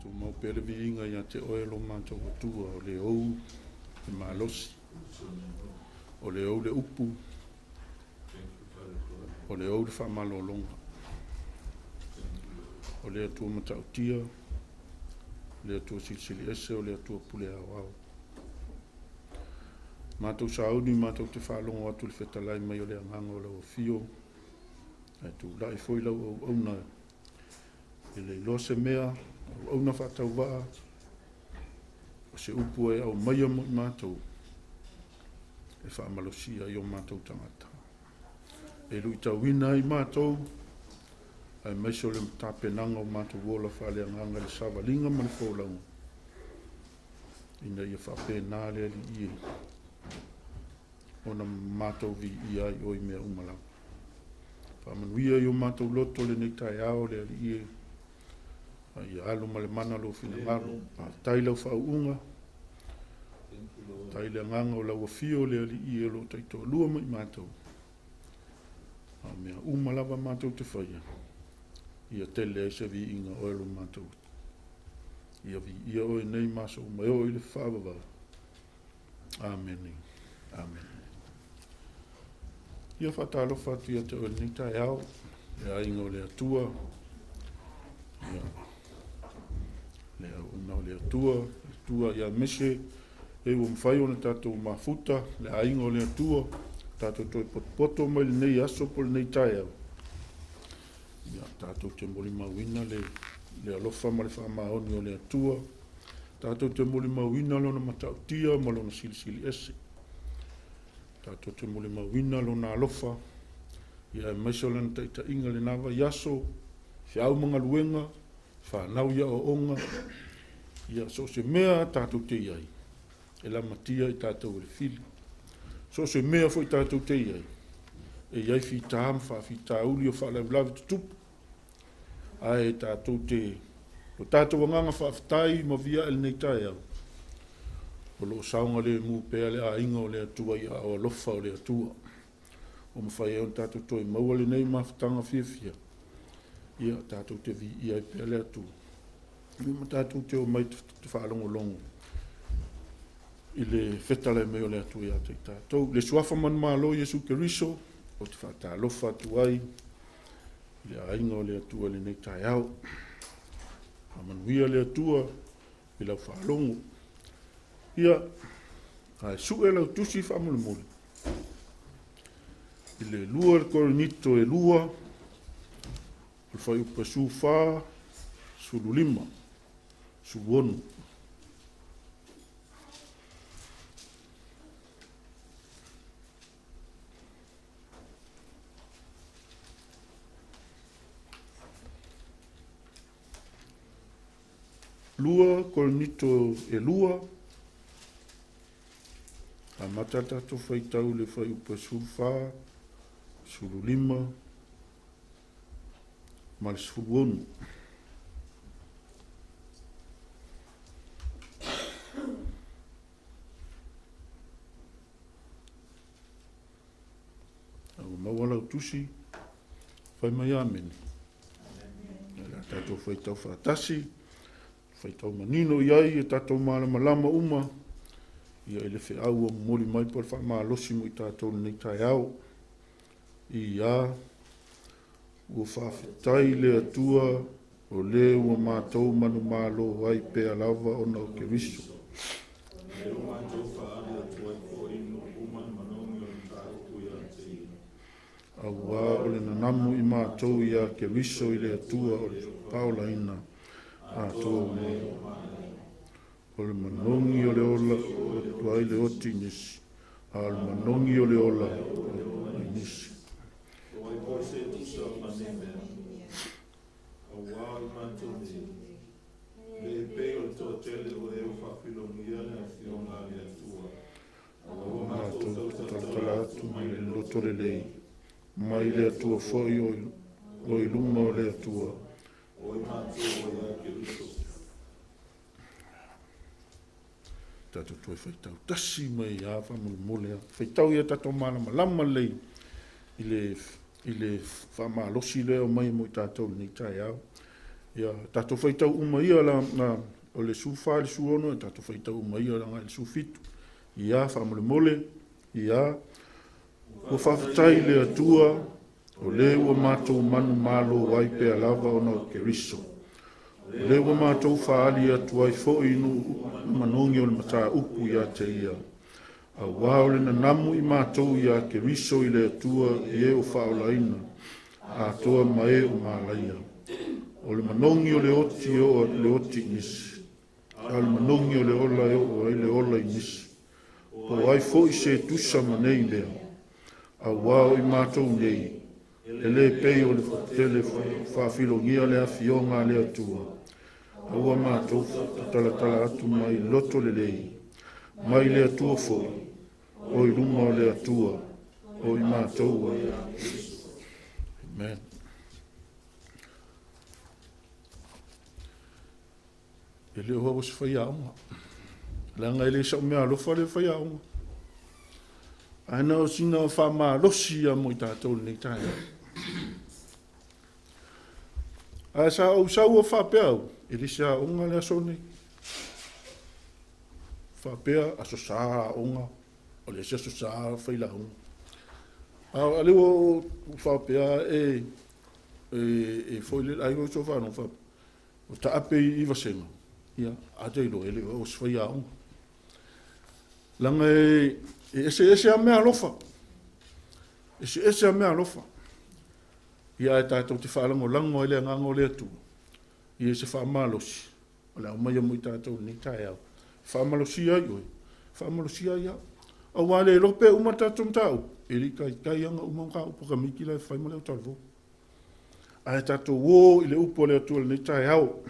Tumau pea le viiga ia te oe lo matou Atua, o le ou le malosi, o le ou le upu, o le ou le faamalologa, o le Atua matautia, o le Atua silisili ese, o le Atua pule aoao. Matou sauni matou te faalogo atu i le fetalai mai o le Agaga o lau afio, ae tulai foi lau auauna e le iloa se mea, auauna faatauvaa, o se upu e aumaia mo i matou, e faamalosia ai o matou tagata. E luitauina ai matou, aemaise o le tapenaga o matou ola faaleagaga i le savaliga ma le folauga, ina ia faapena le Alii e, ona matou viia ai oe i mea uma lava. Faamanuia i o matou loto lenei taeao le Alii e, a ia alo ma le mana lou finagalo. Faafetai lau faauuga, faafetai le agaga o lau afio le Alii e o lo o taitoalua ma i matou. A o mea uma lava matou te faia, ia tele ai se viiga o oe lo matou. Ia viia oe nei ma aso uma e oo i le faavavau. Amene. Amene. Ia faatalofa atu ia te oe lenei taeao, le aiga o le Atua, ia, le auauna o le Atua, le Atua ia aemaise e ua mafai ona tatou mafuta, le aiga o le Atua, tatou toe potopoto mai lenei aso po o lenei taeao. Ia, tatou te molimauina le alofa ma le faamaoni o le Atua, tatou te molimauina lona matautia ma lona silisili ese. Tatou te molimauina lona alofa, ia aemaise o lana taitaiga lena vaiaso, feau ma galuega, whanau ia aoaoga, ia so o se mea tatou te i ai, e lamatia i tatou e le fili. So o se mea foi tatou te i ai, e i ai fita ma faafitauli o faalavelave tutupu, ae tatou te, o tatou agaga faafetai ma viia lenei taeao, o lo o saogalemu pea le aiga o le Atua i aao alofa o le Atua. O mafai ai ona tatou toe maua lenei mafutaga fiafia, ia tatou te viia ai pea le Atua. Ia ma tatou te omai te faalogologo i le fetalai mai o le Atua ia te i tatou. Le suafa manumalo Iesu Keriso, o te faatalofa atu ai i le aiga o le Atua i lenei taeao. Faamanuia le Atua i lau faalogo. Ia, ae sue lau tusi faamolemole i le 2 Korinito e 2, o le fuaiupu 14, 15, 16. 2 Korinito e 2, amata tatou faitau le fuaiupu 14, 15 ma le 16. Ua maua lau tusi, fai mai amene. Ae tatou faitau faatasi, faitau manino i ai e tatou malamalama uma, ia i le feau ua momoli mai po o le faamalosi mo i tatou lenei taeao. Ia, ua faafetai le Atua o le ua matou manumalo ai pea lava ona o Keriso. O lea ua matou faaali atu ai foi i nuu uma le manogi o le mataupu ia te ia. Auā o le nanamu i matou ia Keriso i le Atua o le paolaina atoa uma. O le manogi o le ola o atu ai le oti i nisi, a o le manogi o le ola o ai nisi. O ai foi se tusa ma nei mea, auā o i matou nei, le pei o le toatele o e ua faafilogia le afioga a le Atua. Ua Matou talatala atu mai le loto lelei, mai le Atua foi o i luma o le Atua. O i matou o ia Keriso. Tatou toe faitau tasi mai a faamolemole a. Faitau ia tatou malamalama lelei i le faamalosi lea o mai mo i tatou lenei taeao. Ia, tatou faitau uma ia la, na, o le 14 i le 16, tatou faitau uma ia agai i le 17. Ia, faamolemole, ia, ua faafetai i le Atua, o lē ua matou manumalo ai pea lava ona o Keriso. O lē ua matou faaali atu ai foʻi nuu manogi o le mataupu ia te ia. Auā o le nanamu i matou iā Keriso i le Atua i e o faaolaina, atoa ma e o malaia. O le manogi o le oti e oo le oti i nisi, a o le manogi o le ola e oo ai le ola i nisi. Po o ai foʻi se tusa ma nei mea, auā o i matou nei, e lē pei o le toatele faafilogia le afioga a le Atua, a ua matou talatala atu mai loto lelei, mai le Atua foʻi, o i luma o le Atua, o i matou ai. Amen. E le o au o se faiaoga. Leaga e le sa'u meaalofa le faiaoga. Ae na o sina faamalosi ia mo i tatou lenei taeao. Ae sa ou sau o faapea au, e le se aoga le aso nei. Faapea aso Sa aoga, o le isi aso Sa failauga. A o le ua faapea e foi le ai o so faalogo faapea, o taape i vasega, ia, a te iloa e le o se faiaoga. Leaga e eseese a meaalofa. Eseese a meaalofa. Ia ae tatou te faalagolago ai le agaga o le Atua, ia se faamalosi, o le aumaia mo i tatou lenei taeao. Faamalosia ai oe, faamalosia ai au. Auā le iloa pe uma le tatou mataupu, e le i taitai lava ona uma mataupu a tamaiti la e fai ma le autalavou. Ae tatou o i le upu a le Atua i lenei taeao.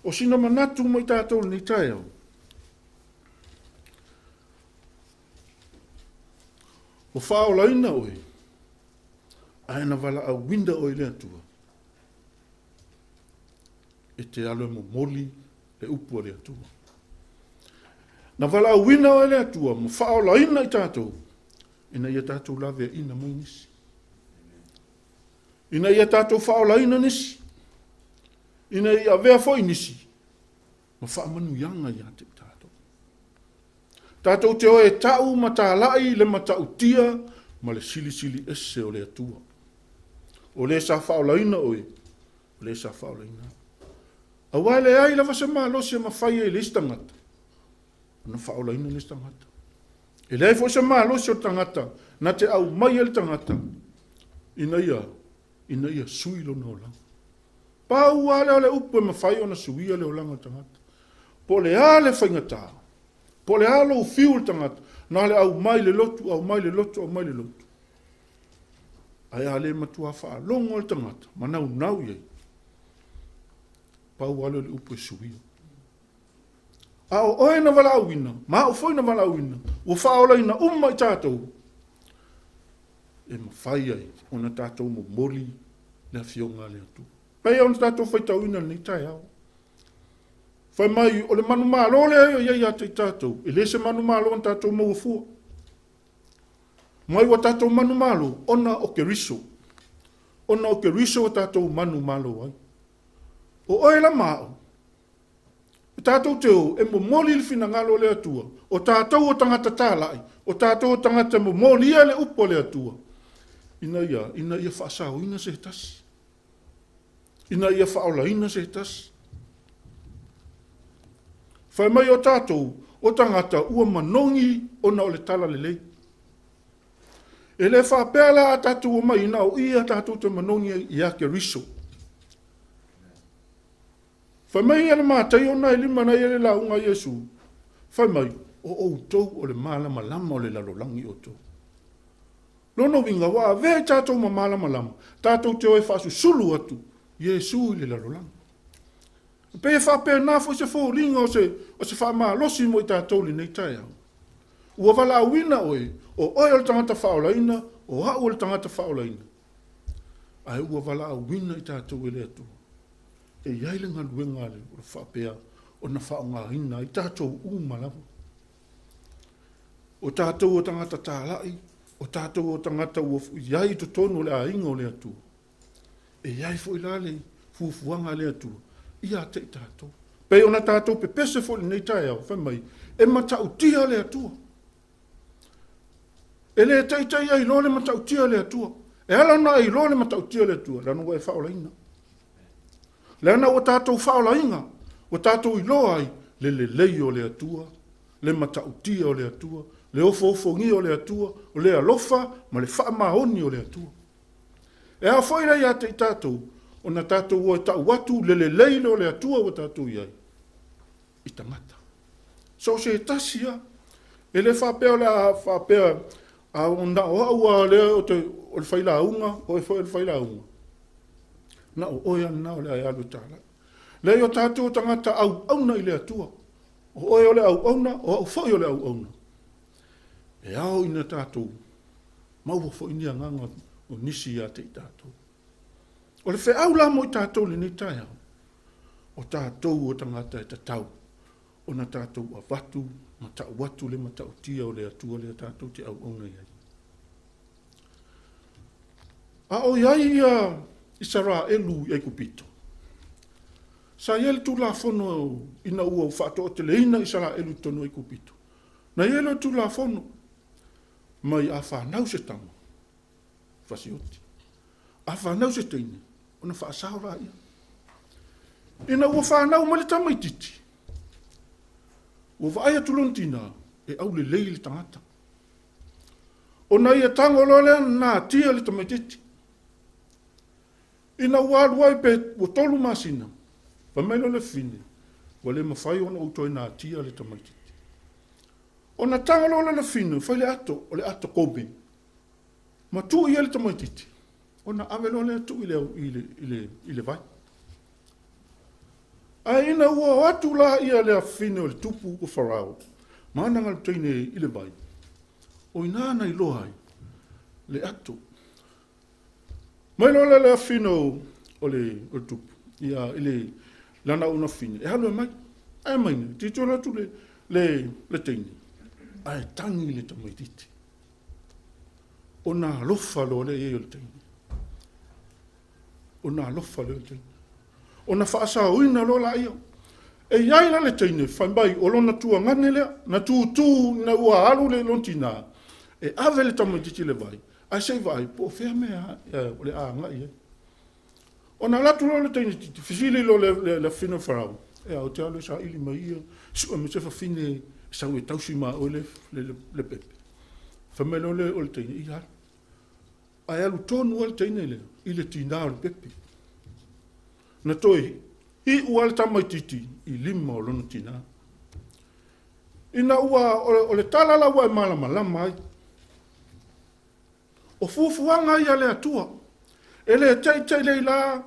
O sina manatu mo i tatou i lenei taeao, ua faaolaina oe, ae na valaauina oe i le Atua, e te alu e momoli le upu a le Atua. Na valaauina oe le Atua, ma faaolaina i tatou, ina ia tatou laveaina mai nisi. Ina ia tatou faaolaina nisi. Ina ia avea foi nisi, ma faamanuiaga ia te i tatou. Tatou te o e tau ma talai le matautia ma le silisili ese o le Atua. O le sa faaolaina oe, o le sa faaolaina. Auā leai lava se malosi e mafai ai e le isi tagata, ona faaolaina le isi tagata. E leai foi se malosi o le tagata, na te aumai ai le tagata, ina ia sui lona olaga. Pau lava lea o le upu e mafai ona suia le olaga o le tagata. Po o le a le faigata, po o le a lou fiu le tagata, na le aumai le lotu, aumai le lotu, aumai le lotu. Ae a le matua faalogo le tagata, ma naunau i ai. Pau lava lea o le upu e suia. A o oe na valaauina, ma au foi na valaauina, ua faaolaina uma i tatou, e mafai ai ona tatou momoli le afioga a le Atua. Pei ona tatou faitauina lenei taeao. Fai mai, o le manumalo lea e ia ia te i tatou, e le se manumalo na tatou maua fua. Mai ua tatou manumalo, ona o Keriso. Ona o Keriso ua tatou manumalo ai. O oe la ma au, o tatou te o, e momoli le finagalo o le Atua. O tatou o tagata talai, o tatou o tagata momolia le upu o le Atua. Ina ia faasaoina se tasi. Ina ia faaolaina se tasi. Fai mai o tatou, o tagata ua manogi ona o le tala lelei. E le faapea la a tatou o mai ina o ia tatou te manogi ia Keriso. Fai mai ia le Mataio na e 5 na ia le lauga a Iesu. Fai mai, o outou o le malamalama o le lalolagi outou. Lona uiga ua avea i tatou ma malamalama, tatou te o e faasusulu atu Iesu i le lalolagi. Pe e faapena foi se foliga o se faamalosi mo i tatou lenei taeao. Ua valaauina oe, o oe o le tagata faaolaina, o au o le tagata faaolaina. Ae ua valaauina i tatou e le Atua. E iai le galuega a le o faapea ona faaaogaina ai tatou uma lava. O tatou o tagata talai, o tatou o tagata ua iai i totonu o le aiga o le Atua. E iai foi la le Fuafuaga a le Atua ia te i tatou. Pei ona tatou pepese foi i lenei taeao, fai mai, e matautia le Atua. E le taitai ai loa le matautia le Atua. E ala ona ai loa le matautia le Atua, leaga ua e faaolaina. Leaga ua tatou faaolaina, ua tatou iloa ai le lelei o le Atua, le matautia o le Atua, le ofoofogia o le Atua, o le alofa ma le faamaoni o le Atua. E ao foi la ia te i tatou, ona tatou o e tau atu le lelei lea o le Atua ua tatou i ai, i tagata. So o se tasi lava. E le faapea o le a faapea, a na o au a lea o le failauga, o e foi o le failauga. Na o oe lana o le a e alu e talai. Leai o tatou tagata auauna i le Atua. O oe o le auauna, o au foi o le auauna. E ao ina tatou maua foi ni agaga o nisi ia te i tatou. O le feau la mo i tatou lenei taeao, o tatou o tagata e tatau, ona tatou avatu ma tau atu le matautia o le Atua lea tatou te auauna i ai. A o i ai ia Isaraelu i Aikupito, sa i ai le Tulafono ina ua faatoateleina Isaraelu i totonu o Aikupito. Na i ai le Tulafono mai a fanau se tama, fasioti. A fanau se teine, ona faasao laia. Ina ua fanau mai le tamaitiiti, ua vaai atu lona tina, e aulelei le tagata. Ona ia tago loa lea natia le tamaitiiti. Ina ua alu ai pe ua 3 masina, fai mai loa le fine, ua le mafai ona ou toe natia le tamaitiiti. Ona tago loa le fine, fai le ato, o le ato kobe, ma tuu i ai le tamaitiiti, ona ave loa lea tuu i le vai. Ae ina ua o atu la ia le afine o le tupu o Farao, ma ana galuteine i le vai, o ina na iloa ai le ato. Mai loa le afine o le tupu, ia i le lana una fine, e alu e mai, ae mai nei, titolo atu le teine, ae tangi le tamaitiiti. Ona alofa loa le i o le teine. Ona alofa loa le teine. Ona faasaoina loa la ia. E iai la le teine, fai mai, o lona tuagane lea, na tūtū ina ua alu le lona tina, e ave le tamaitiiti le vai, ae sei vaai, po o fea mea o le a agai ai. Ona alu atu loa le teine titi, fesili loa le afine o Farao, e ao te alu e saili mai ia, sue mai se fafine sau e tausi ma oe le pepe. Fai mai loa o le teine, ia alu. Ae alu tonu le teine lea, i le tina o le pepe. Na toe iu a le tamaitiiti i lima o lona tina. Ina ua o le tala la ua e malamalama ai. O fuafuaga ia le Atua. E le teitei lei la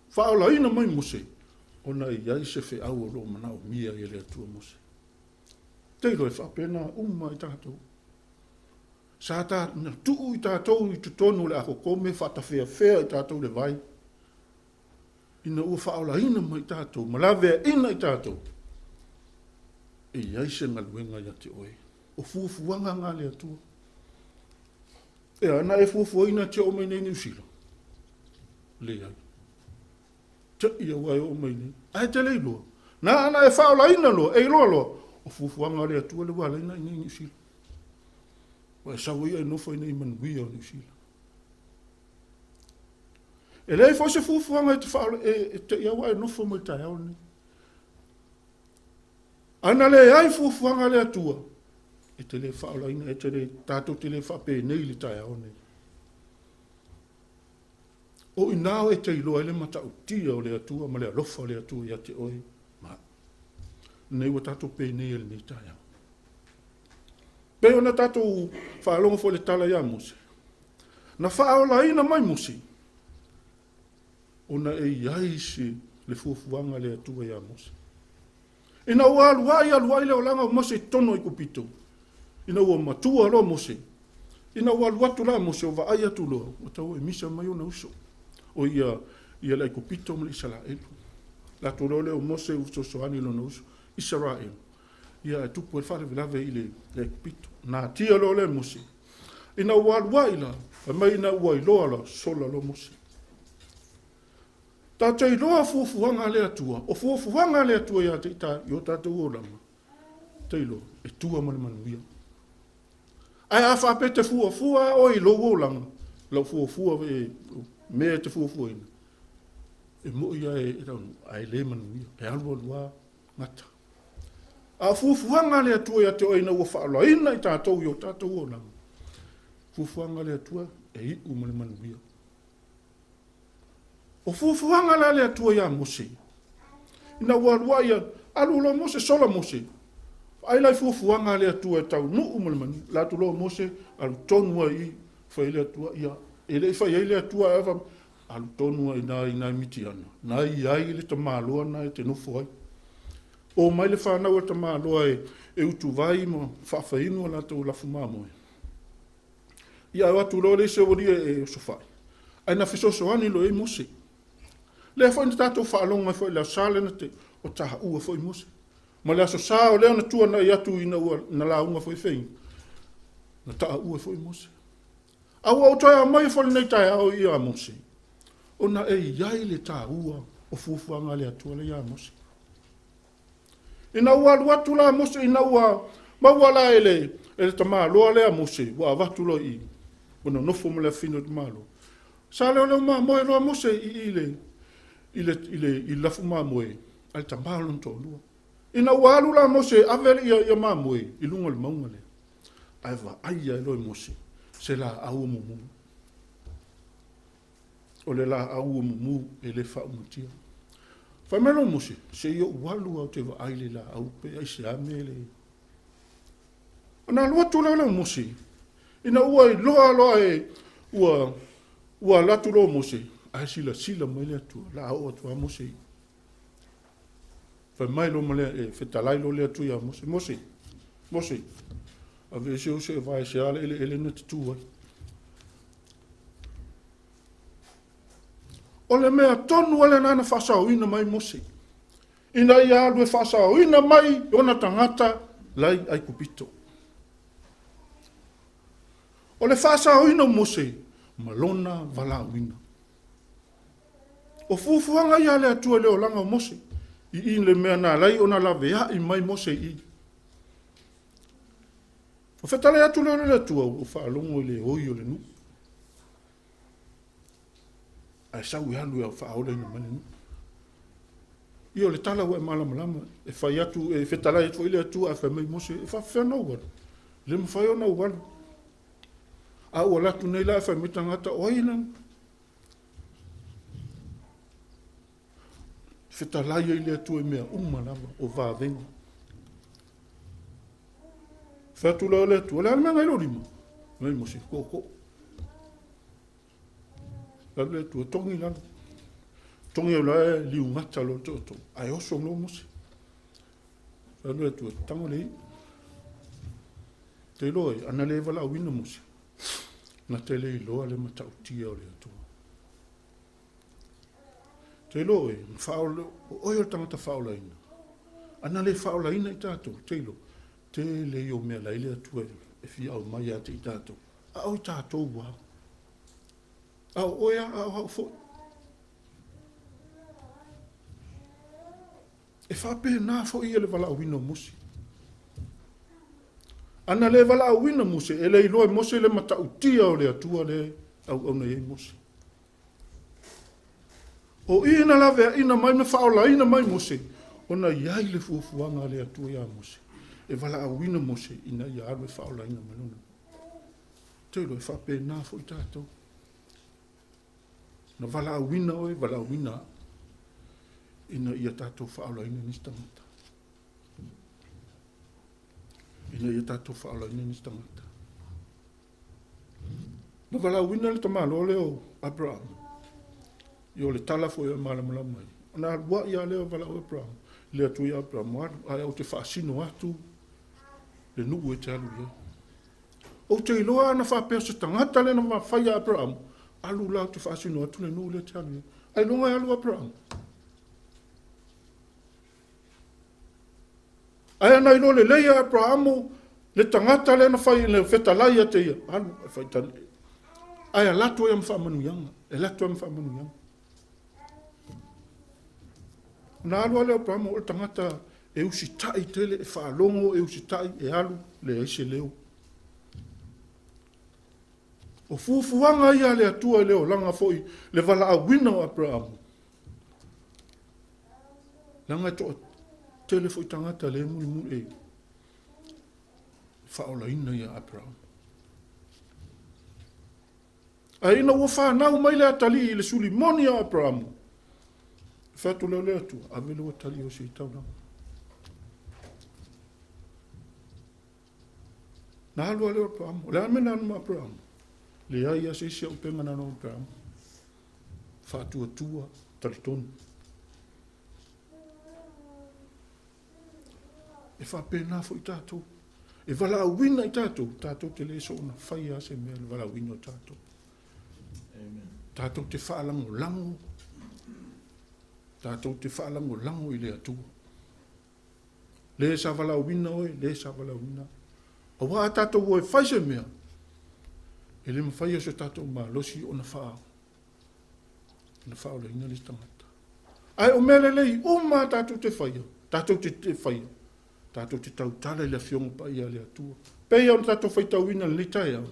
faaolaina mai Mose, ona i ai se feau o loo manaomia i le Atua Mose. Te iloa e faapena uma i tatou. Sa ta na tuu i tatou i totonu o le akokome faatafeafea i tatou le vai. Ina ua faaolaina mai tatou, ma laveaina i tatou. E i ai se galuega ia te oe. O fuafuaga ngā le Atua. E ana e fuafuaina te o mai nei Niu Sila. Le ai. Te ia ua e o mai nei. Ae te le iloa. Na ana e faaolaina loa, e iloa loa. O fuafuaga le Atua le ua alaina i nei Niu Sila. Ua e sau ia e nofo i nei manuia o Niu Sila. E leai foi se fuafuaga e te ia ua e nofo mai taeao nei. Ana le ai fuafuaga le Atua, e te le faaolaina, e te le tatou te le faapenei le taeao nei. O ina o e te iloa e le matautia o le Atua ma le alofa o le Atua ia te oe ma nei ua tatou penei e lenei taeao. Pei ona tatou faalogo foi le tala ia Mose. Na faaolaina mai Mose, ona e i ai se le fuafuaga le Atua ia Mose. Ina ua alu ai le olaga o Mose i totonu o Aikupito. Ina ua matua loa Mose. Ina ua alu atu la Mose o vaai atu loa, ua tau e misa mai ona uso. O ia le Aikupito ma le Isaraelu. Latou loa lea o Mose u fesoasoani lona uso, Isaraelu. Ia e tupu e faalavelave i le Aikupito. Natia loa lea Mose. Ina ua alu ai la, fai mai ina ua iloa la, sola loa Mose. Tātou iloa fuafuaga a le Atua, o fuafuaga a le Atua ia te i o tātou olaga, te iloa, e tua ma le manuia. Ae a faapea te fuafua oe i lou olaga, lau fuafua e mea e te fuafuaina, e moi ia e taunu, ae le manuia, e alu alua gata. A fuafuaga a le Atua ia te oe ina ua faaolaina i tātou i o tātou olaga, fuafuaga a le Atua e iu ma le manuia. O fuafuaga la le Atua ia Mose, ina ua alua ia, alu loa Mose, sola Mose, ai lai fuafuaga a le Atua e taunuu ma le manuia. La atu loa Mose, alu tonu ai i, fai le Atua, ia, e le i fai ai le Atua, e fa, alu tonu ai nai nai Mitiana, nai ai le tamaloa nai te nofo ai. O mai le whanau e tamaloa e utuvai ma whaawhainu a latou lafu mamoe. Ia au atu loa le isi o walia e osofai. Ai na fesoasoani lo e Mose. Lea foi na tātou whaalonga foi le sale na te o taha ua foi Mose. Ma le aso sa o lea na tua na i atu ina ua na launga foi whenga. Na taa ua foi Mose. Au au toi a mai foi nei tae au i a Mose. O na e iai le tā ua o fuafuaga le Atua le ia Mose. Ina ua alu atu la Mose, ina ua maua la e le tamaloa lea Mose, ua avatu loa i ona nofo ma le afino o tamaloa. Sa leo leo mamoe loa Mose i le lafu mamoe, a le tamalo na toalua. Ina ua alu la Mose, ave le ia mamoe i lunga o le mauga lea. Ae vaai ai loa e Mose, se la au o mumu. O le la au o mumu e le faaumatia. Fai mai loa Mose, se i ou alu au te vaai le la au pe ai se ame le. Ona alu atu lea lea Mose, ina ua iloa loa e ua alu atu loa Mose, ae silasila mai le Atua, la oo atu a Mose. Fai mai loa ma lea, e fetalai loa le Atua ia Mose, Mose, Mose, ave se o se vai se ala ele ele na te tu ai. O le mea tonu ale nana whaasaoina mai Mose. Ina ia alu e whaasaoina mai ona tangata lai ai kupito. O le whaasaoina Mose, malona valauina. O fuafuaga ia le Atua le olaga o Mose. I le mea nā lai ona laveai mai Mose i. O whetale atu leo le Atua o whaalongo i le oi o le nuu. Ae sau e alu e au whaaola ina mai le nuu. Ia o le tala ua e malamalama, e whai atu, e whetalai atu i le Atua a whai mai Mose, e whawhea na ualu. Le mwhai o na ualu. A ua latu nei la e whai mai tangata o ai lana. Whetalai ai le Atua e mea uma lava o vāvenga. Whai atu leo le Atua, le ale mea ngai lo lima. Ngai Mose, ko ko. Alu le Atua, tongi lalo. Tongi au la e liu ngata lo to to. Ai oso lo Mose. Alu le Atua, tango le i. Te loa e, ana le wala wina Mose. Na te le iloa le matautia o le Atua. Te loa e, whaola, o oi o tangata whaolaina. Ana le whaolaina i tātou, te loa. Te le i o mea lai le Atua e fia au mai a te i tātou. A o i tātou wā. A o oea, a o hau foi. E whapea nā foi e le walaawina o Mose. Ana le walaawina Mose, e le iloa e Mose le matautia o le Atua le au au nei Mose. O ina lavea ina mai me whaolaina mai Mose, ona iai le fuafuaga le Atua ia Mose. E walaawina Mose ina ia alu e whaolaina mai lona. Te iloa e whapea nā foi tātou. Na walaawina oe, walaawina ina ia tātou whaolaina nisi tangata. Ina ia tātou whaolaina nisi tangata. Na walaawina le tamaloa leo Abraham. I o le tala foi o malamalama mai. Na alua ia leo walau Abraham. Le atu ia Abraham, ae au te whaasino atu le nuu e te alu ia. O te iloa ana whapea se tangata le na whai Abraham. Alu la te whaasino atu le nuu le te alu ia. Ai longa e alu Abraham. Ai ana ilo le leia Abraham le tangata le na whai le whetalai a te ia. Alu e whai tane. Ai a latu e mwhaamanuianga. E latu e mwhaamanuianga. Na alu ale o Aperamo o le tagata e usitai tele, e faalogo, e usitai, e alu, leai se leo. O fuafuaga ia a le Atua i le olaga foi, le valaauina o Aperamo. Leaga e toatele foi tagata le mulimuli e faaolaina ia Aperamo. Ae ina ua fanau mai le atalii i le sulimoni o Aperamo, fai atu lea o le Atua, ave le atalii o se i taulaga. Na alu ale o Aperamo. O le a le mea na alu ma Aperamo? Leai a se isi auupega na alu ma Aperamo. Faatuatua, talitonu. E faapena foi tatou. E valaauina i tatou, tatou te le soona faia se mea le valaauina o tatou. Amen. Tatou te faalagolago, tatou te faalagolago i le Atua. Le sa valaauina oe, le sa valaauina. Aua a tatou o e fai se mea, e le mafai e so tatou malosi ona faaolaina le tagata. Ae o mea lelei uma tatou te faia, tatou te faia, tatou te tautala i le afioga paia a le Atua. Pei ona tatou faitauina lenei taeao,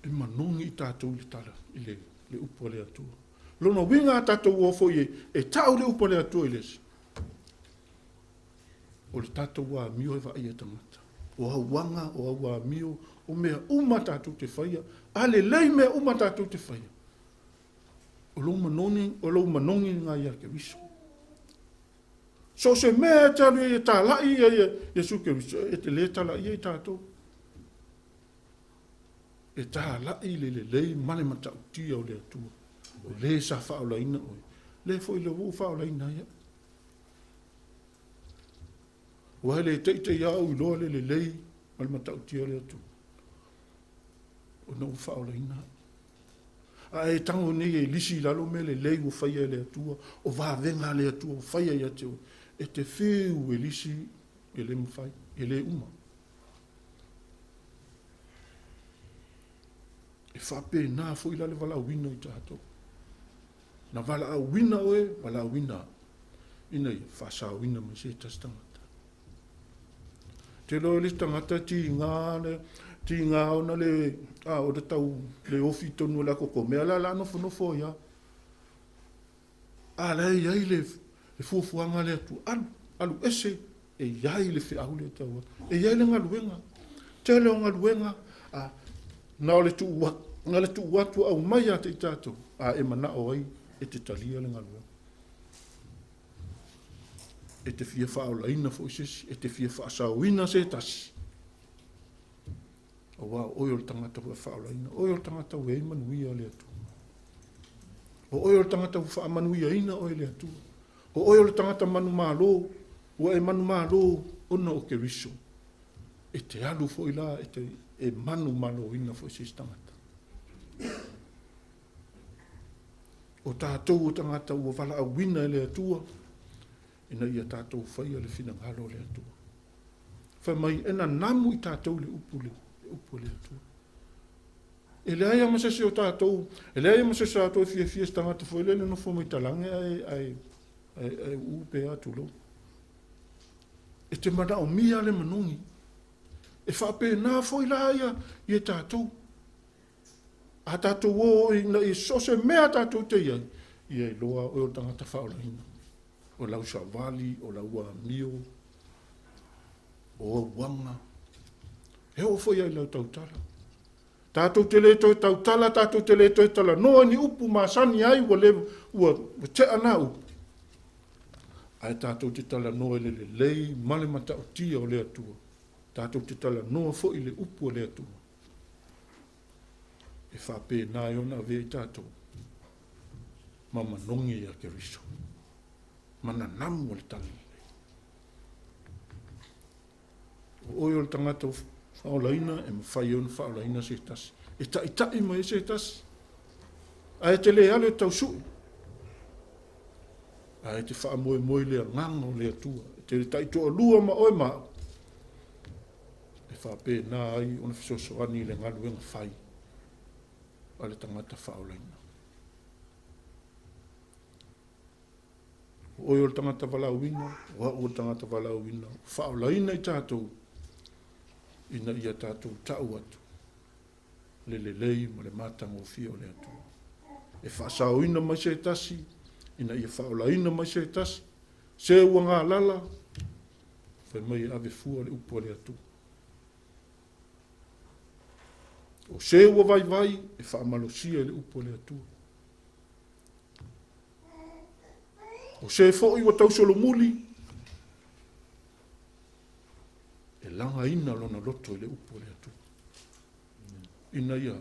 e manogi i tatou i le tala, i le upu a le Atua. Lona uiga a tatou o foi e tau le upu a le Atua i le isi, o le tatou amio e vaai e tagata. O auaga, o au amio, o mea uma tatou te faia, a lelei mea uma tatou te faia. O lou manogi ngā ia Keriso. So se mea e te alu e talai ia Iesu Keriso, e te le talai ia i tatou. E talai le lelei ma le matautia o le Atua. O le sa faaolaina oe. Le foi le ua faaolaina ia. Ua hele teitei au i loa le lelei ma le matautia o le Atua. O na ua faaolaina. A e tango nei e lisi i lalo me lelei ua faia e le Atua, o vavenga le Atua ua faia ia te oe. E te fiu e lisi e le mawhai, e le uma. E faapena foi la le valaauina i tatou. Na valaauina oe, valaauina ina ia faasaoina mai se tasi tagata. Te loa le tagata ti ngā ona le, o le tau le ofi tonu le akoko mea la la nofonofo ia. A la ia i le fuafuaga le atu, alu ese e iai le feau le tau. E iai le galuega. Tele o galuega, na o le tuu atu au mai a te i tatou, a e manao ai e te talia le galuega. E te fia faaolaina foi sesi, e te fia faasaoina se tasi. Aua o oe o le tagata ua faaolaina, oe o le tagata ua ei manuia le Atua. O oe o le tagata ua faamanuiaina oe le Atua. O oe o le tagata manumalo, ua e manumalo ona o Keriso. E te alu foi la, e manumaloina foi se isi tagata. O tatou o tagata ua valaauina e le Atua, ina ia tatou faia le finagalo o le Atua. Fai mai, e nanamu i tatou le upu le Atua. E leai ama se o tatou, e leai ama se o tatou e fiafia se tagata foi le nofo mai talage ai u pe atu lou. E te manaomia le manogi. E faapena foi la ia tatou. A tatou o ina i so se mea tatou te iai, ia iloa oe o le tagata faaolaina. O lau savali, o lau amio, o auaga. E oo foi ai lau tautala. Tatou te le toe tautala, tatou te le toe talanoa ni upu masani ai ua le ua tea na upu. Ae tatou te talanoa i le lelei ma le matautia o le Atua. Tatou te talanoa foi i le upu o le Atua. E faapena e ona avea i tatou ma manogi ia Keriso. Ma nanamu o le talalelei. O oe o le tagata faaolaina, e mafai ona faaolaina se tasi. E taitai mai se tasi. Ae te le alu e tausui. Ae te faamoemoe le agaga o le Atua. E te le taitoalua ma oe ma au. E faapena ai ona fesoasoani i le galuega fai a le tagata faaolaina. O oe o le tagata valaauina, o a'u o le tagata valaauina, faaolaina i tatou, ina ia tatou ta'u atu le lelei ma le matagofie o le Atua. E faasaoina mai se tasi, ina ia faaolaina mai se tasi, se ua galala, fai mai e ave fua le upu a le Atua. O se ua vaivai, e faamalosia i le upu a le Atua. O se fo'i ua tausolomuli, e lagaina lona loto i le upu a le Atua. Ina ia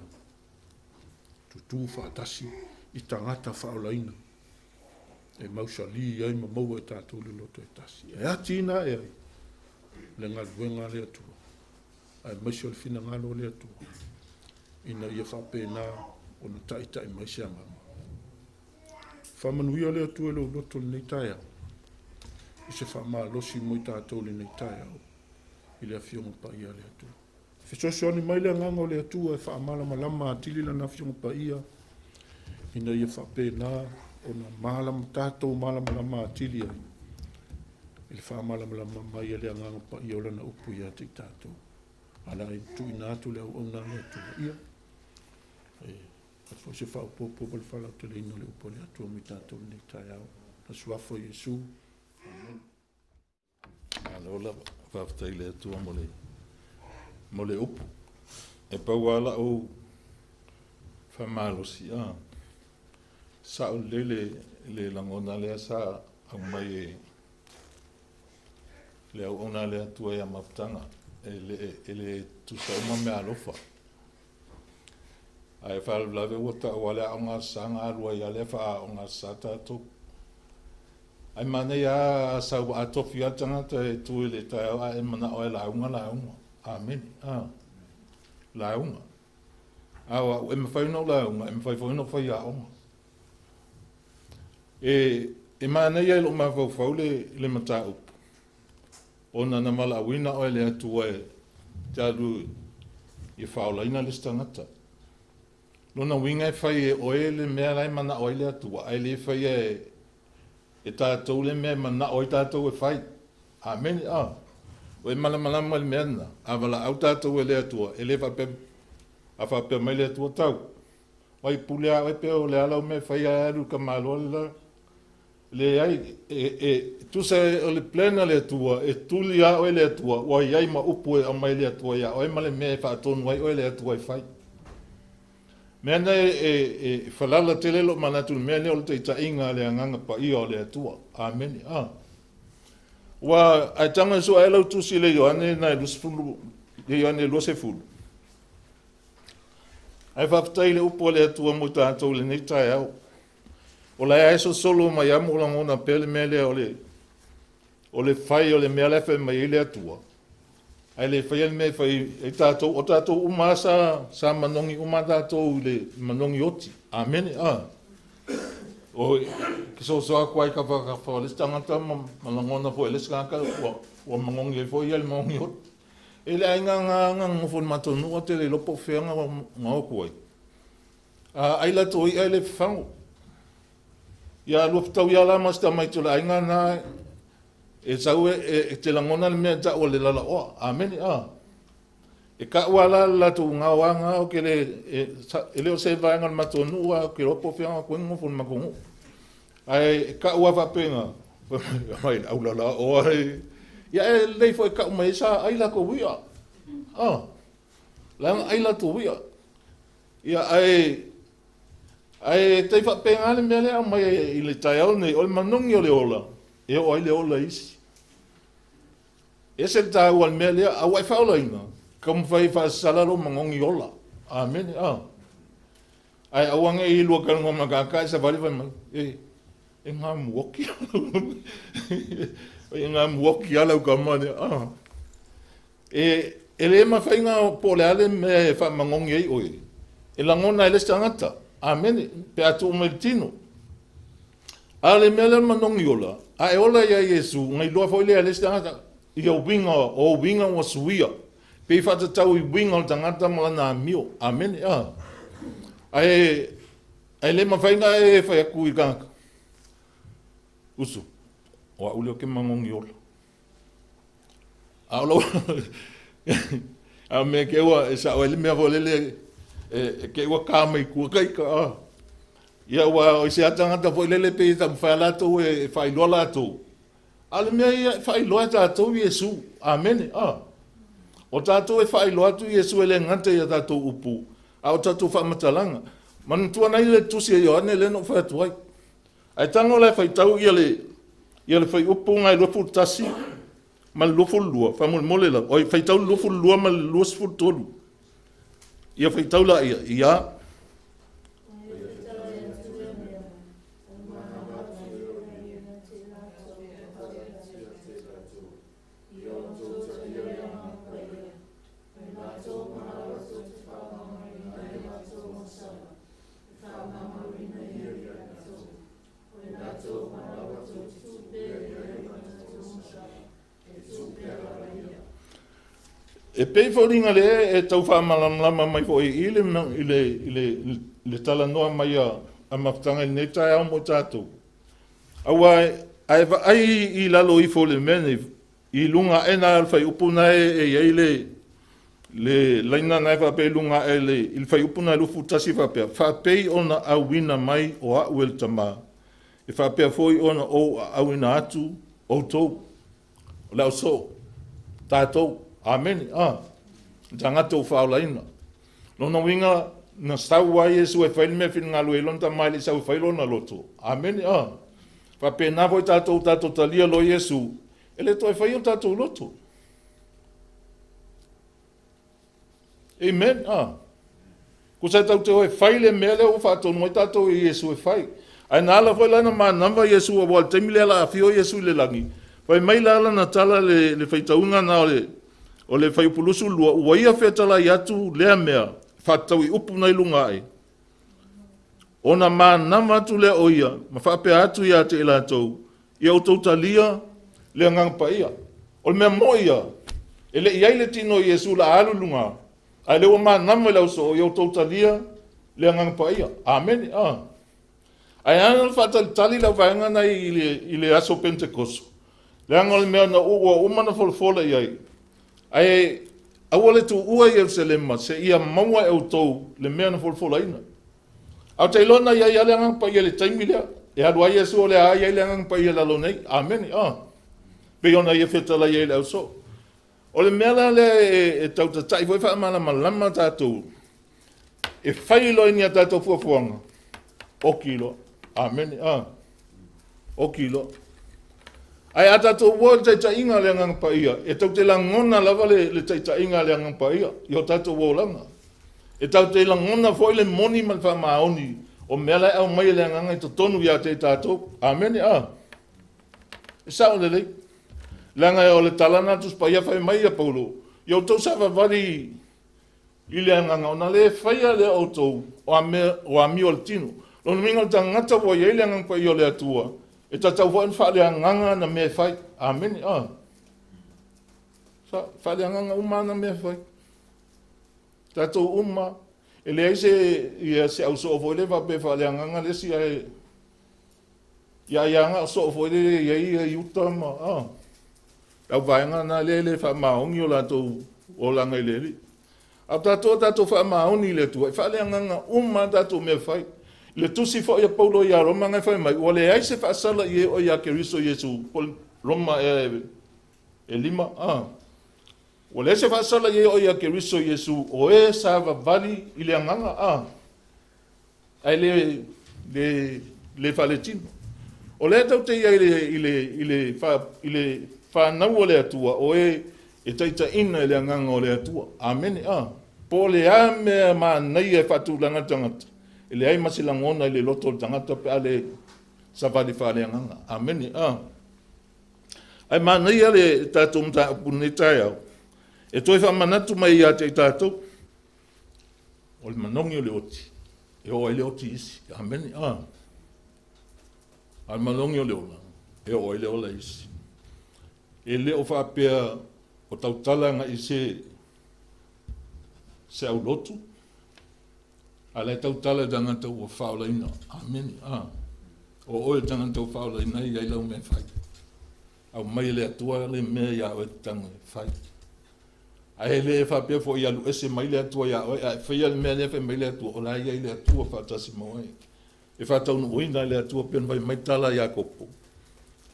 tutū faatasi i tagata faaolaina e mausali ai ma maua e tatou le loto e tasi. E ati ina e ai le galuega a le Atua, aemaise o le finagalo o le Atua, ina ia faapena ona taita'i mai se agaga. Faamanuia le Atua i lou loto lenei taeao, i se faamalosi mo i tatou lenei taeao, i le Afioga Paia a le Atua. Fesoasoani mai le agaga o le Atua e faamalamalama atili lana Afioga Paia, ina ia faapena ona malama tatou malamalama atili ai, i le faamalamalama mai e le agaga paia o lana upu ia te i tatou. Ala ai tuuina atu le auauna a le Atua. Ia, e foi se faaopoopo ma le faalauteleina o le upu a le Atua mo i tatou lenei taeao. Le suafa o Iesu. Amen. Malo lava, faafetai i le Atua mo le upu. E pau lava la'u faamalosi a sa'o lelei le lagona lea sa aumai e le auauna a le Atua ia mafutaga e le tusa uma mea alofa. Ae faalavelave ua ta'u le aoga sa na alu ai lea faaaoga sa tatou. Ae manaia a sau a tofi a tagata e tu i le taeao ae manao e lauga lauga. Amene. A lauga. A o e mafai ona lauga, e mafai foi ona fai aoga. E manaia i lou mafaufau le mataupu, ona na valaauina oe le Atua e te alu i faaolaina le isi tagata. Lona uiga e fai e oe le mea la e manao ai le Atua, ae le faia e tatou le mea e manao ai tatou e fai. Amene. A. O e malamalama le mea lena, a valaau tatou e le Atua, e le faapea, a faapea mai le Atua tau, vai pule a oe pe o le ala o mea fai a alu i ka malo le la. Leai, e tusa o le plan a le Atua, e tuli a oe le Atua, ua iai ma upu e aumai le Atua ia oe ma le mea e faatonu ai oe le Atua e fai. Mea na e falala tele lo manatu le mea lea o le taitaiga a le agaga paia o le Atua. Amene. A. Ua ae taga sua e lau tusi le Ioane na e 20, le Ioane 20. Ae faafetai le upu a le Atua mo tatou lenei taeao. O la e sosolo mai amo lagona pea le mea lea o le fai o le mea la e fai mai ai le Atua. Ae le faia le mea e fai e tatou, o tatou uma sa manogi uma tatou i le manogi oti. Amene. A. O ke so so aku ai ka fa o le tagata ma lagona foi le isi tagata ua manogi ai foi ia le manogi oti. E le aiga nga nga ngofo matou nuu te le iloa po o fea nga oku ai. A ai latou i'a e le fafago. Ia lua fetau ia la ma se tamaiti o le aiga na e sau e te lagona le mea ta'u o le lalaoa. Amene. A. E ka'u ala le latou gaoaga o ke le e le o se vaega o le matou nuu a ke iloa po o fea nga koe gofo le matou nuu. Ae e ka'u a faapega mai le aulalaoa ia e lelei foi ka'u mai sa ai latou i'a. A. Leaga ai latou i'a. Ia ae tai faapega le mea lea aumai i le taeao nei o le manogi o le ola e oo ai le ola isi. Ese le taua o le mea lea, a ua e faaolaina, taumafai faasasala lou manogi ola. Amene. A. Ae aua nei lua talanoa ma tagata e savali fai mai, e gamuoki. E gamuoki a lau tama lea. A. E le mafai na po o le a le mea e faamanogi ai oe. E lagona e le isi tagata. Amene. Pe a tuu mai le tino. A le mea lea o le manogi ola, a e ola ia Iesu, na iloa foi lea e le isi tagata, ia uiga, o uiga ua suia. Pe i faatatau i uiga o le tagata ma lana amio. Amene. A. Ae le mafai na e fai atu i tagata. Usu. O a'u lea ou te magogi ola. A o lou a mea ke ua e sa'o ai le mea foi lele e te i ua ta mai tua ita a. Ia ua o se tagata foi lele pe taumafai latou e faailoa latou. A o le mea ia e faailoa e tatou Iesu. Amene. A. O tatou e faailoa atu Iesu e le gata ia tatou upu, a o tatou faamatalaga. Manatua nai le tusi a Ioane lea na ou fai atu ai. Ae tago la e faitau ia le fuaiupu na e 21 ma le 22, faamolemole lava. Oi, faitau le 22 ma le 23. Ia faitau la ia. Ia. E pei foliga lea e tau faamalamalama mai foi i le i le i le le talanoa mai a mafutaga i lenei taeao mo tatou. Aua ae vaai i lalo ifo o le mea nei, i luga ae na o le fuaiupu na e i ai le laina na e faapea i luga ae i le fuaiupu na e 21 faapea, faapei ona auina mai o a'u e le Tamā, e faapea foi ona ou auina atu outou. O le ausoo, tatou, amene, a, tagata ua faaolaina. Lona uiga, na sau ai Iesu e fai le mea finagalo i lona Tama e le i sau e fai lona loto. Amene, a. Faapena foi tatou, tatou talia loa Iesu, e le toe faia o tatou loto. Amen, a. Kusa tau te oe fai le mea lea ua faatonu ai tatou i Iesu e fai. Ae na ala foi la na manava Iesu aua le taimi lea la afio Iesu i le lagi. Fai mai la lana tala le faitauga na o le fuaiupu 22, ua ia fetalai atu lea mea, faatatau i upu nai luga ae. Ona manava atu lea o ia, ma faapea atu ia te i latou, ia outou talia le Agaga Paia. O le mea moi ia, e le i ai le tino o Iesu la alu i luga, ae le ua manava i le ausoo, ia outou talia le Agaga Paia. Amene. A. Ae ana le faatalitali lau vaega nai i le aso Pentekoso. Leaga o le mea na ua uma na folafola i ai. Ae aua le tuua i Ierusalema se ia maua e outou le mea na folafolaina. A o te iloa na i ai le Agaga Paia i le taimi lea. E alu ai Iesu o le a i ai le Agaga Paia lalo nei. Amene. A. Pei ona ia fetalai ai le ausoo. O le mea la lea e tautatai foi faamalamalama tatou. E fai loa ni a tatou fuafuaga. Oki loa. Amene. A. Oki loa. Ae a tatou ua le taitaiga le Agaga Paia, e tau te lagona lava le taitaiga le Agaga Paia i o tatou olaga. E tau te lagona foi le moni ma le faamaoni o mea la e aumai e le Agaga i totonu ia te tatou. Amene. A. E sao lelei. Leaga o le tala na Tusi Paia fai mai ia Paulo, ia outou savavali i le Agaga, ona le faia lea outou o amio o le tino. Lona uiga o le tagata ua i ai le Agaga Paia o le Atua, e tatau foi ona faaleagaga na mea e fai. Amene. A. Faaleagaga uma na mea e fai. Tatou uma, e leai se ia se ausoo foi le faapea faaleagaga le isi ae ia ia aga soo foi le ia ia i uta ma a. Lau vaega na le le faamaoni o latou olaga i le Alii. A tatou faamaoni i le Atua, e faaleagaga uma tatou mea fai. Le tusi foi a Paulo ia Roma ngai fai mai, ua leai se faasala i e o ia Keriso Iesu, po Roma e 5, a. Ua leai se faasala i e o ia Keriso Iesu, o e savavali i le agaga, a. Ai le faaletino. O lea tau te ia i le whanau o le Atua, o e taitaina i le agaga o le Atua. Amene, a. Po le a mea manaia e faatulaga tagata, e leai ma se lagona i le loto o le tagata pe a le savali faaleagaga. Amene, a. Ae manaia le tatou mataupu lenei taeao, e toe faamanatu mai ia te i tatou, o le manogi o le oti, e oo ai le oti isi. Amene, a. A le manogi o le ola, e oo ai le ola isi. E le o faapea o tautala agai se aulotu, a le tautala i tagata ua faaolaina. Amene, a. O oe tagata ua faaolaina i ai lau mea fai. Au mai le Atua le mea ia oe tago e fai. Ae le faapea foi alu ese mai le Atua ia oe, ae faia le mea lea fai mai le Atua, o la e i ai le Atua faatasi ma oe. E faataunuuina e le Atua pe ona fai mai tala ia Iakopo.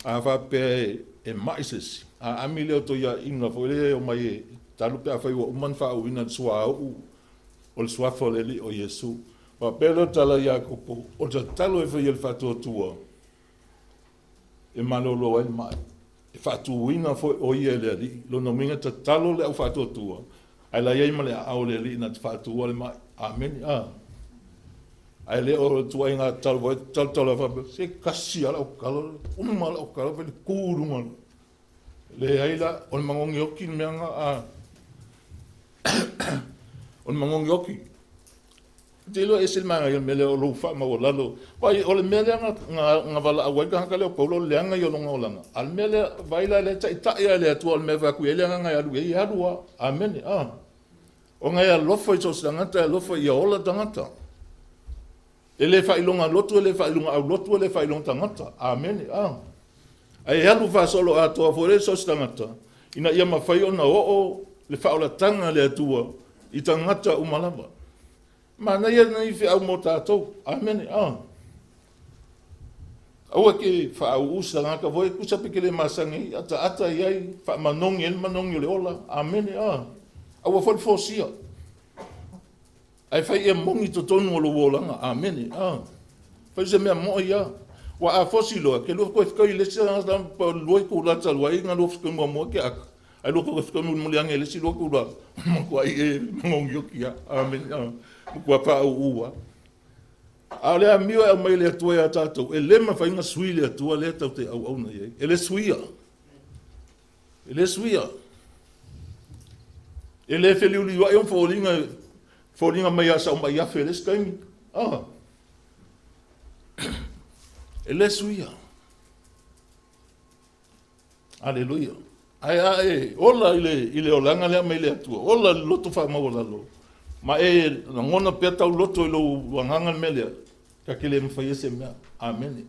A faapea e mai se isi, a ami lea o toiaina foi lea e omai e talu pe afai ua uma ona faauuina i le suauu o le suafa o le Alii o Iesu. Faapea lea o tala ia Iakopo, o le tatalo e faia e le faatuatua e malolo ai le mai, e faatuina foi o ia e le Alii. Lona uiga tatalo le au faatuatua, ae la i ai ma le aao o le Alii na te faatua le mai. Amene. Ae le o tuaiga tatalo foi, tatalo faapea, se kasi lava lau tatalo, uma lau tatalo fai le tu i luga. Leai la, o le magogi oti le mea na, o le magogi oti. Te iloa ese le manaia o le mea lea o lou faamaualalo. Vai, o le mea lea na valaau ai le tagata lea o Paulo, o le leaga ia o lona olaga. A o le mea lea, vai la lea taitai lava e le Atua, o le mea e fai atu i ai le agaga e alu i ai, e alu lava. Amene. Ona e alofa i so o se tagata, e alofa ia ola tagata. E le faailoga lotu, e le faailoga aulotu, e le faailoga tagata. Amene. Ae alu faasolo atoa foi le so o se tagata, ina ia mafai ona oo le faaolataga a le Atua i tagata uma lava. Manaia lenei feau mo tatou. Amene. Aua ke faauu se tagata foi, tusa pe ke le masani, ataata i ai, faamanogi ai le manogi o le ola. Amene. Aua foi le fosia. Ae fai ia moni totonu o lou olaga. Amene. Fai se mea mo'i ia. Ua a fosi loa, ke lua koe fikaui le isi tagata pa lua i kula talu ai nga lua fikaui muamua ke aka. Ai lua koe fikaui mulimuli ane le isi lua kula. Matua i e magogi oki ia. Amene. Matua faauu a. A o le amio e aumai le Atua ia tatou, e le mafai ona sui le Atua lea tatou te auauna i ai. E le suia. E le suia. E le feliuliuai ona foliga mai a sau mai afe le isi taimi. E le suia. Aleluia. Ae ae ola i le olaga lea mai le Atua. Ola le loto faamaualalo. Ma e lagona pea tau loto i lou agaga le mea lea. Ka ke le mafai e se mea. Amene.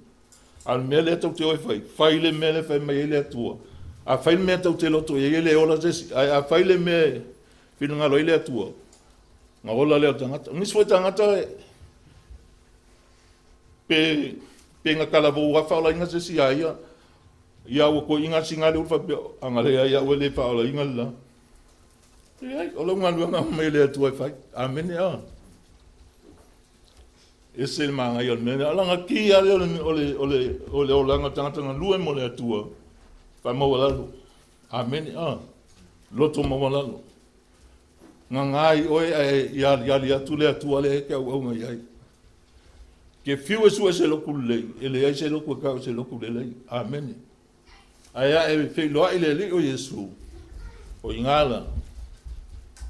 A le mea lea tau te oe fai, fai le mea lea fai mai ai le Atua. A fai le mea tau te loto i ai le ola se isi. Ae a fai le mea finagalo ai le Atua, nga ola lea o tagata. Nisi foi tagata pe nga kalavou a faolaina se isi a ia, ia ua koiga singa le ulu faapea, anga le ai au e le faolaina le la. Leai, o lau galuega mai le Atua e fai. Amene. Ese le magaia o le mea lea. Alaga ki lea o le olaga o tagata galue mo le Atua. Faamaualalo. Amene. Loto maualalo. Gagai oe ae ia aliali atu le Atua lea e te auauna i ai. Ke fiu e sue se loku lelei, e leai se loku e kau se loku lelei. Amene. Ae ae feiloai le Alii o Iesu, o ingala,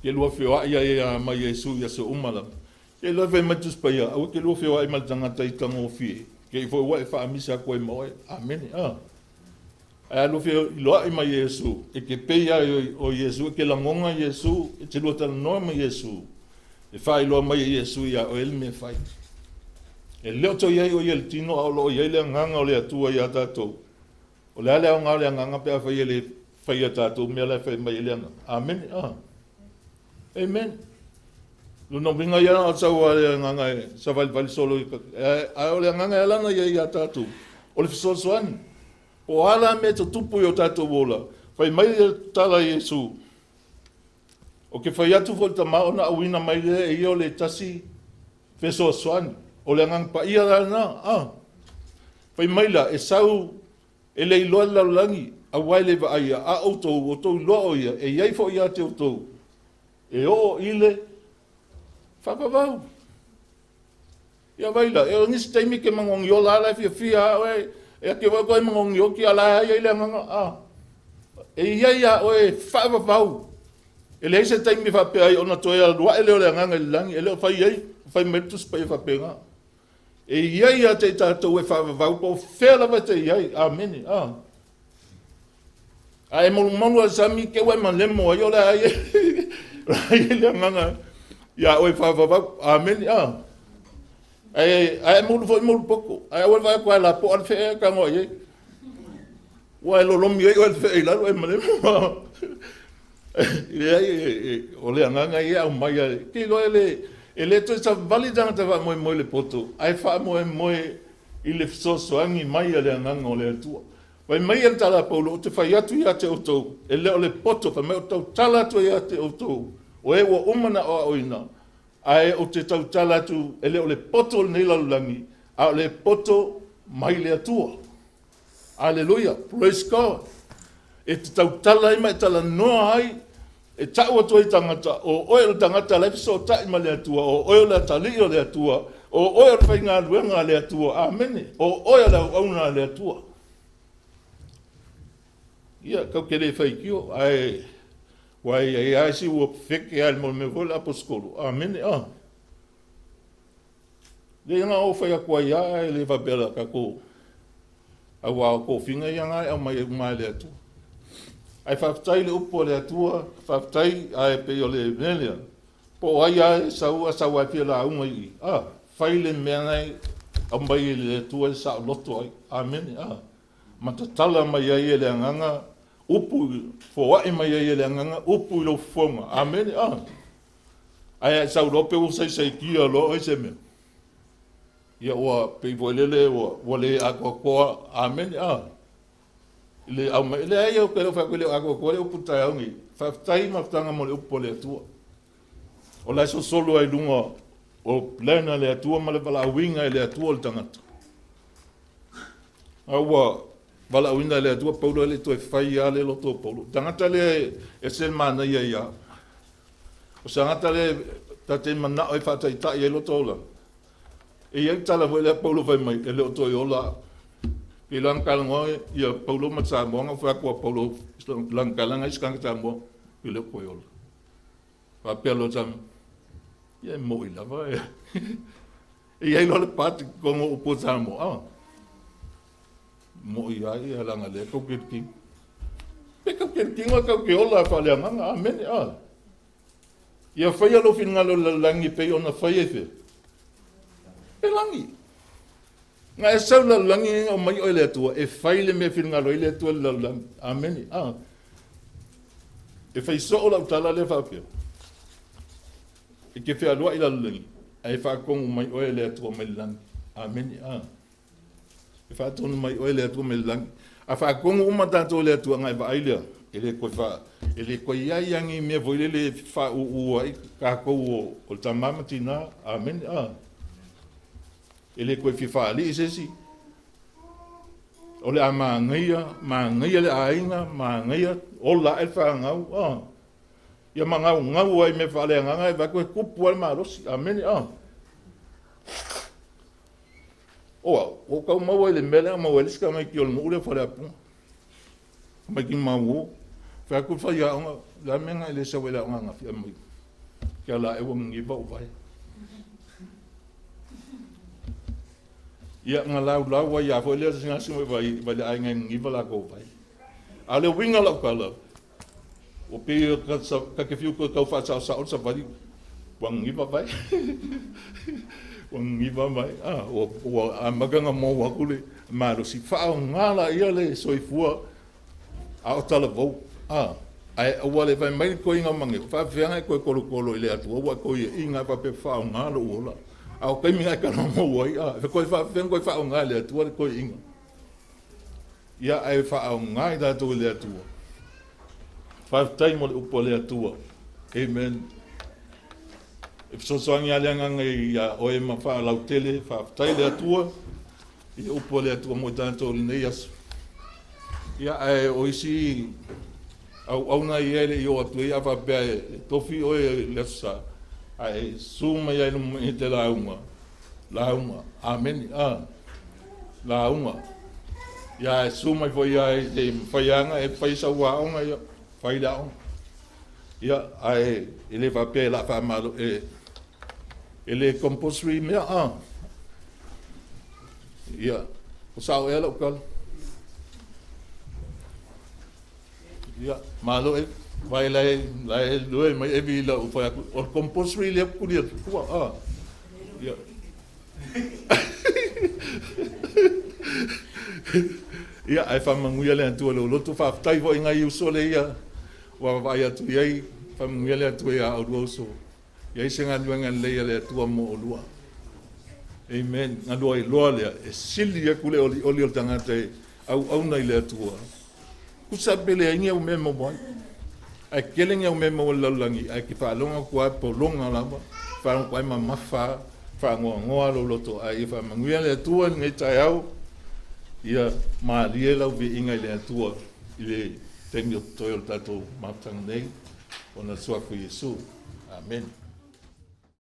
ke lua feoai ai a mai Iesu ia se uma lava. Ke lua fai mai Tusi Paia, aua ke lua feoai ma le tagata i tagofie, ke i foi ua e faamisa atu ai ma oe. Amene. Ae alu feiloai mai Iesu, e ke pei ai o Iesu, e ke lagoga Iesu, e te lua talanoa ma Iesu, e faailoa mai e Iesu ia oe le mea fai. E leo toi ai o ia le tino a o loo i ai le agaga o le Atua ia tatou. O le a le aoga o le agaga pe a fai e le fai ia tatou mea la e fai mai e le agaga. Amene. Amen. Lona uiga ia o sau a le agaga e savalivali solo i ae o le agaga e ala ona ia ia tatou. O le fesoasoani. Po o a la mea e tutupu i o tatou ola, fai mai le tala i Iesu. O ke fai atu foi le tama ona auina mai lea e ia o le tasi fesoasoani. O le agaga paia la lena. Fai mai la, e sau e le iloa le lalolagi, auā e le vaaia, a outou, outou iloa o ia, e iai foi ia te outou, e oo i le faavavau. Ia vai la, e o nisi taimi ke magogi ola ala e fiafia a oe, e ake foi koe magogi oki ala e ai le agaga. E iai a oe faavavau. E leai se taimi faapea ai ona toe aluae lea o le agaga i le lagi, e le o fai ai, fai mai le Tusi Paia faapena. E iai ia te i tatou e faavavau, po o fea lava te i ai. Amene. A e malumalu a sami ke ua e malemo ai o le ai ai le agaga ia oe faavavau. Amene. Ae ae mulu foi mulu poko. Ae aua le vaai atu ai la po a le fea e tago ai. Ua e lolomi ai oe i le fe'e i lalo e malemo. Leai o le agaga ia e aumai a te iloa e le toe savali tagata faamoemoe i le poto, ae faamoemoe i le fesoasoani mai a le agaga o le Atua. Fai mai le tala a Paulo, ou te fai atu ia te outou, e le o le poto, fai mai ou te tautala atu ia te outou, o e ua uma ona aoaoina, ae ou te tautala atu, e le o le poto o lenei lalolagi, a o le poto mai le Atua. Aleluia, praise God. E te tautala ai ma e talanoa ai, e ta'u atu ai tagata, o oe o le tagata la e fesootai ma le Atua, o oe o le atalii o le Atua, o oe o le faigaluega a le Atua, amene, o oe o le auauna a le Atua. Ia, kau te le faitio, ae ua i ai isi ua feke lava i le mea foi le aposetolo, amene, a. Le na o fai atu ai lava, ae le faapea la tatou, auā o tofiga ia na e aumai uma e le Atua. Ae faafetai i le upu a le Atua, faafetai, ae pei o le mea lea, po o ai lava e sau, a sau lava e fia lauga i i, a, fai le mea na e aumai e le Atua e saoloto ai, amene, a. Ma tatala mai ai e le agaga upu, foai mai ai e le agaga upu i lou fofoga, amene, a. Ae a e sau loa pe ua saisaitia loa oe se mea. Ia ua pei foi lele ua le atoatoa, amene, a. Le au mai leai o te le fai atu le atoatoa le upu taeao nei. Faafetai ma fetaga mo le upu a le Atua. O la e sosolo ai luga o plan a le Atua ma le valaauina e le Atua o le tagata. A ua valaauina e le Atua Paulo e le toe fai lava le loto o Paulo. Tagata lea e se manaia ia. O se tagata lea ta te manao e faataitai ai loto ola. E iai tala foi lea Paulo fai mai e le o toe ola. I lang kala ia Paulo ma Samoa nga fai atu a Paulo lang kala ngai skanga Samoa i le o ola. Faapea lo sam. Ia mo i lava e. E iai lo le pati kongo upu Samoa. Ah. Mo i ai ia langa le kau ke ki. Pe kau ke ki nga kau ke ola fa le nganga amen a. Ia faia lo finngalo le langi pe ona fai e fe. Pe langi. Nga e sau la langi o mai o le Atua e fai le mea finngalo i le Atua le lalolagi. Amene. A. E fai soo lau tala le faapea. E ke fealuai lalolagi, ae faakogu mai oe e le Atua mai le lagi. Amene. A. E faatonu mai oe le Atua mai le lagi. A faakogu uma tatou le Atua ngai vaai lea. E le koe fa e le koe iai angi mea foi lele faauu ai takou o le tamā ma tinā. Amene. A. E le koe fia faalii se isi. O le a magaia, magaia le aiga, magaia ola ae le fagau. A. Ia magaugau ai mea faaleagaga e vaai atu e tupu ai le malosi. Amene. A. O au, o tau maua i le mea lea maua ai le isi tamaiti o le nuu lea o Faleapuga. Tamaiti maua. Fai atu le faiaoga, le a le mea na e le sau ai le aoga ananafi mai. Ke ala e ua niniva ou vae. Ia nga laulau ai ia foi lea se gasi mai vai vai le aiga e niniva lakou vai. A o le uiga o lau tala, ua pei ka te fiu toe tau faasaosao le savali, ua niniva vai. Ua niniva mai. A, ua amata ona mou atu le malosi. Faaaoga laia le soifua a o talavou. A, ae aua le fai mai le toeaina o Mageo, faafefea e toe kolokolo i le Atua ua e toeaiina e faapea faaaoga lou ola. A o taimi na e talamou ai, a, e toe faafefea ona toe faaaoga e le Atua le toeaiina. Ia, ae faaaoga i tatou e le Atua. Faafetai mo le upu a le Atua. Amen. E fesoasoani lava le agaga ia oe ma faalautele, faafetai le Atua i le upu a le Atua mo i tatou i lenei aso. Ia, ae o isi auauna ia e le i oo atu ai, a faapea e tofi oe i le aso Sa, ae susu mai ai luma mai e te lauga, lauga, amene, a, lauga. Ia, ae susu mai foi ia e te mafai lava ona e fai sau aoga, ia, fai le aoga. Ia, ae e le faapea e la faamalo, e le compulsory mea, a. Ia, o sao ea lau tala. Ia, malo e, vai lae lue mai evi lau fai atu, o le compulsory lea kuli atu tua, a. Ia. Ia ae faamanuia le Atua i lou loto, faafetai foi i nai uso lea ia ua vaavaai atu i ai, faamanuia le Atua ia oulua uso. Ia i se galuega lelei a le Atua mo oulua. Amen. Galua iloa lea, e sili aku le olioli o le tagata e auauna i le Atua. Tusa pe leai ni au mea e maua ai. Ae tele ni au mea e maua i le lalolagi, ae te faalogo atu lava e pologa lava, faalogo atu lava e mamafa, faanoanoa lou loto, ae ia faamanuia le Atua i lenei taeao, ia malie lau viiga i le Atua i le taimi o totoe o le tatou mafutaga nei, ona o le suafa o Iesu. Amen.